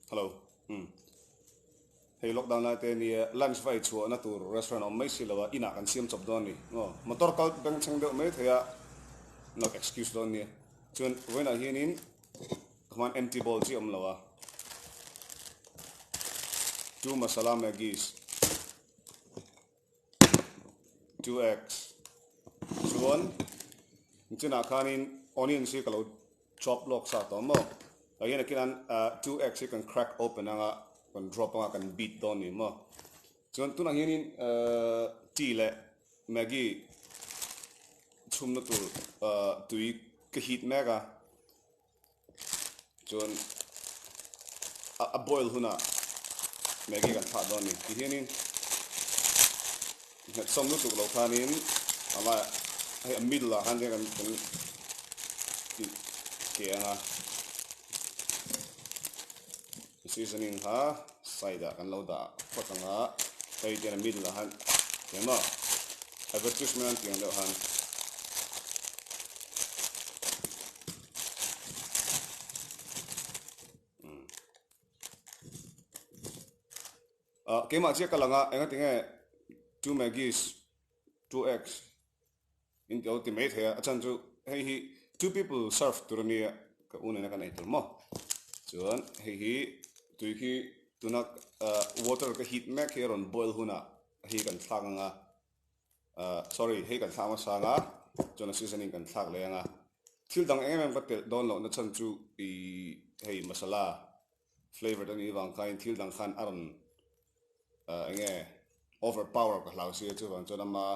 Hello. Umm. Hei lockdown lai te nia lunch va ei chhuah na tur restaurant awm mai si lo a, inah kan siam chawp dawn ni. Aw, motor kal bengchheng deuh mai thei a, not excuse dawn nia. Chuan vawiinah hianin khaman empty bowl chi awm lo a. Two masala Maggis. 2x chuan chinah khanin onions hi ka lo chop lawk sa tawh maw tah hian a kinan 2x hi kan crack open anga kan drop anga kan beat dawn ni maw chuan tunah hianin tea leh maggi chhumna tur tui ka heat mek a. Chuan a boil hunah Maggi kan thlah dawn a ni. Tihianin nghet sawm lutuk lo khanin a laiah hei a middle ah khan kan kan ti ke ang a. Seasoning kha side ah kan lo dah phawt ang a, hei tian a middle ah khan eng maw advertisement an tih ang deuh khan. Ah keimah chiah ka lang a enga tinge two maggies two eggs in tih ho ti mai thei a a chhan chu hei hi two people serve tur ania ka u nena kan ei tur maw chuan hei hi tui khi tuna ah water ka heat mek hi a rawn boil hunah hei kan thlak anga. Ahh sorry hei kan thlak hmasa ang a chuan a seasoning kan thlak leh ang a thil dang eng em em ka telh dawn loh na chhan chu ih hei masala flavour te nih vang khain thil dang khan a rawn ahh eng nge over power ka hlau sia chuvang chuan ama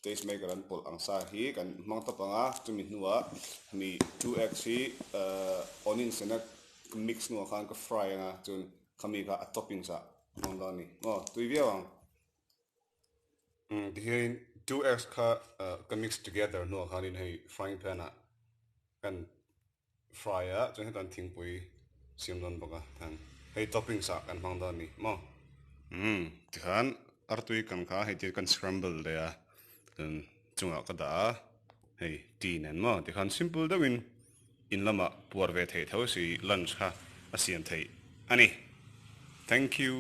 taste maker an pawlh ang sa hi kan hmang tawp ang a chumi hnuah mi 2x hi ahh onion sena mix hnuah khan ka fry ang a chuan khami kha a toppings ah hmang dawn a ni aw tui viau ang. Tihianin 2x kha ka mix together hnuah khanin hei frying pan ah kan fry a chuan hetan thingpui siam dawn bawk a than hei toppings ah kan hmang dawn a ni maw. Umm tikhan artui kan kha hei tia kan scramble leh a chuan chungah ka dah a hei tea nen maw tikhan simple deuhin in lamah puar ve theih tho si lunch kha a siam theih a ni. Thank you.